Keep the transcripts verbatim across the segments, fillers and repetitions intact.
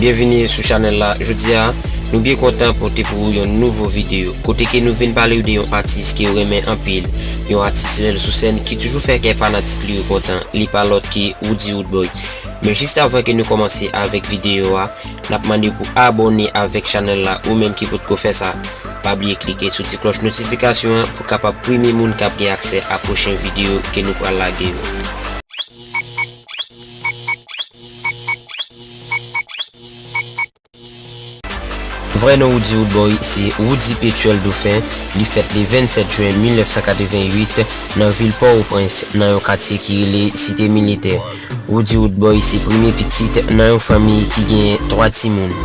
Byenvini sou chanèl la. Jodi a, nou byen kontan pote pou ou yon nouvo videyo, kote ke nou vin pale w de yon atis ke w renmen anpil, yon atis lè l sou sèn ki toujou fè kè fanatik li yo kontan, li pa lòt ke Roody Roodboy. Men jis avan ke nou kòmanse avèk videyo a, n ap mande w pou abòne avèk chanèl la, ou menm ki potko fè sa. Pa bliye klike sou ti klòch notifikasyon an pou w kapab premye moun k ap gen aksè a pwochen videyo ke nou pral lage yo. Vrè non Roody Roodboy se Roody Petuel Dauphin. Li fèt le vennsèt jen mil nèf san katrevenn uit nan vil Pòtoprens, nan yon katye ki rele Site Militè. Roody Roodboy se premye pitit nan yon fanmi ki genyen twa timoun.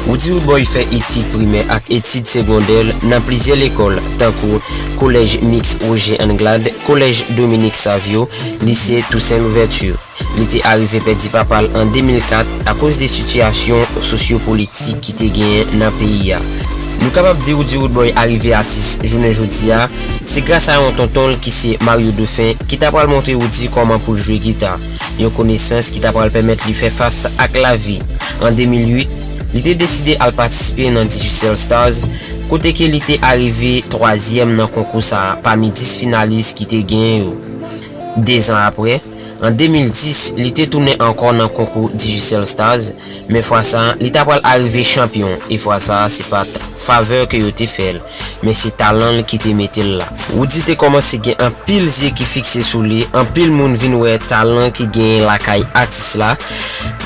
Roody Roodboy fè etid primè ak etid segondè l nan plizyè lekòl, tankou Kolèj Miks Roger Anglade, Kolèj Dominique Savio, Lise Toussaint Louverture. Li te arive pèdi papa l an de mil kat akoz de sitiyasyon sosyopolitik ki te genyen nan peyi a. Nou kapab di Roody Roodboy arive atis jounen jodi a, se gras a yon tonton l ki se Mario Dauphin ki ta pral montre Roody kòman pou l jwe gita, yon konesans ki ta pral pèmèt li fè fas ak lavi. An de mil uit, li te deside al patisipe nan Digicel Stars, kote ke li te arive twazyèm nan konkou sa a pami dis finalis ki te genyen yo. Dezan apre, an de mil dis, li te tounen ankò nan konkou Digicel Stars, men fwa sa a, li ta pral arive chanpyon, e fwa sa a, se pa t favè ke yo te fè l, men se talan l ki te mete l la. Roody te kòmanse gen anpil zye ki fikse sou li, anpil moun vin wè talan ki genyen lakay atis la.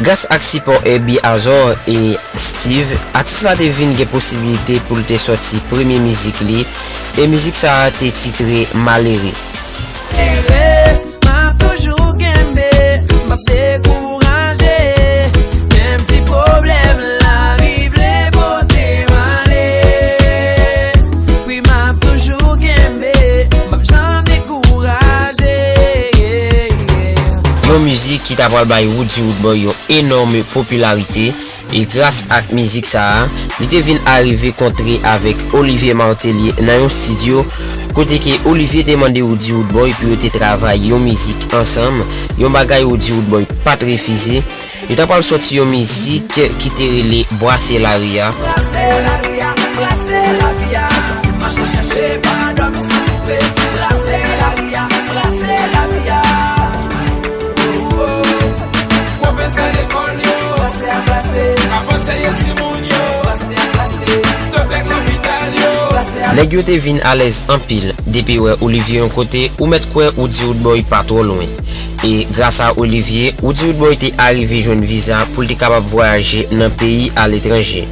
Gras ak sipò Herby Azor e Steve, atis la te vin gen posibilite pou l te sòti premye mizik li, e mizik sa a te titre Malere. Malere, m ap toujou kenbe, m p ap dekouraje, menm si pwoblèm lavi vle pote m ale. Wi, m ap toujou kenbe, m p ap janm dekouraje. Yon mizik ki ta pral bay Roody Roodboy yon enòm popilarite, e gras ak mizik sa a, li te vin arive kontre avèk Olivier Martelly nan yon estidyo, kote ke Olivier te mande Roody Roodboy pou yo te travay yon mizik ansanm, yon bagay Roody Roodboy pa t refize. Yo ta pral sòti yon mizik ki te rele Brase Lari a. Brase lari a, brase lavi a, mache chèche pa dòmi san soupe. Brase lari a, brase lavi a. Pwofesè lekòl yo, brase a brase, ap anseye timoun yo, brase a brase, doktè lopital yo, brase a. Nèg yo te vin alèz anpil. Depi w wè Olivier yon kote, ou mèt kwè Roody Roodboy pa twò lwen. E gras a Olivier, Roody Roodboy te arive jwenn viza pou l te kapab vwayaje nan peyi aletranje.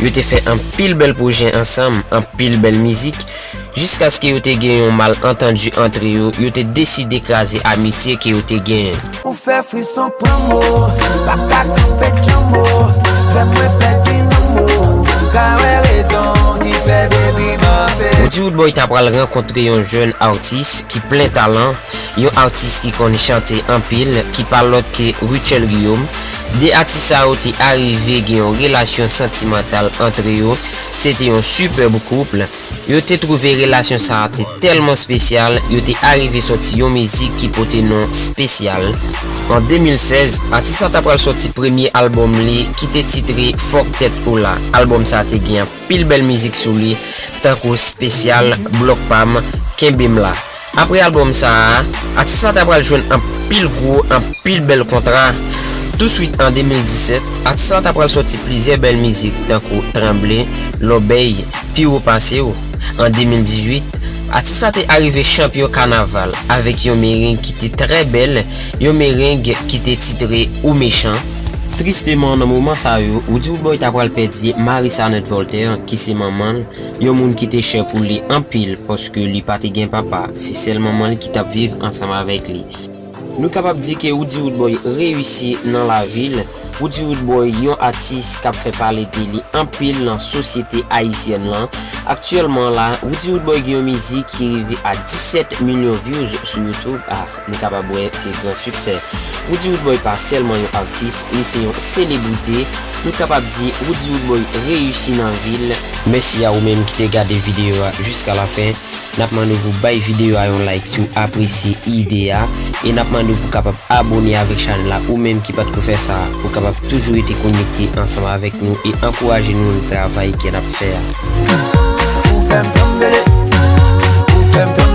Yo te fè anpil bèl pwojè ansanm, anpil bèl mizik, jiskaske yo te gen yon malantandi antre yo, yo te deside kraze amitye ke yo te genyen. Ou fè frison pran mo, pa ka kanpe djanmo, fè mwen pèdi nan mo, ou ka wè rezon ki fè baby m ap. Roody Roodboy ta pral rankontre yon jèn atis ki plen talan, yon atis ki konn chante anpil, ki pa lòt ke Rutshelle Guillaume. De atis sa yo te arive gen yon relasyon santimantal antre yo, se te yon sipèb koup. Yo te twouve relasyon sa a te tèlman espesyal, yo te arive sòti yon mizik ki pote non Spesyal. An de mil sèz, atis la ta pral sòti premye albòm li ki te titre Fòk Tèt Ou La. Albòm sa a te gen anpil bèl mizik sou li, tankou Spesyal, Blòk Pa M, Kenbe M La. Apre albòm sa a, atis la ta pral jwenn anpil gwo, anpil bèl kontra. Touswit an de mil disèt, atis la ta pral sòti plizyè bèl mizik tankou Tranble, Lòbèy, Pi Wo Pase W. An de mil dizuit, atis la te arive chanpyon kanaval avèk yon mereng ki te trè bèl, yon mereng ki te titre Ou Mechan. Tristeman, nan moman sa yo, Roody Roodboy ta pral pèdi Marie Sanette Voltaire, ki se manman l, yon moun ki te chè pou li anpil, paske li pa te gen papa, se sèl manman l ki t ap viv ansanm avèk li. Nou kapab di ke Roody Roodboy reyisi nan lavi l. Roody Roodboy, yon atis k ap fè pale de li anpil nan sosyete ayisyèn lan. Aktyèlman la, Roody Roodboy gen yon mizik ki rive a disèt milyon views sou YouTube. Ah, nou kapab wè se gran siksè. Roody Roodboy pa sèlman yon atis, li se yon selebrite. Nou kapab di Roody Roodboy reyisi nan vi l. Mèsi a ou menm ki te gade videyo a jiska la fen. N ap mande w pou bay videyo a yon like si w apresye ide a, e n ap mande w pou kapab abone avèk chanèl la, ou menm ki pa t ko fè sa, pou kapab toujou rete konekte ansanm avèk nou e ankouraje nou nan travay ke n ap fè a. Ou fè m tranble, ou fè m tranble.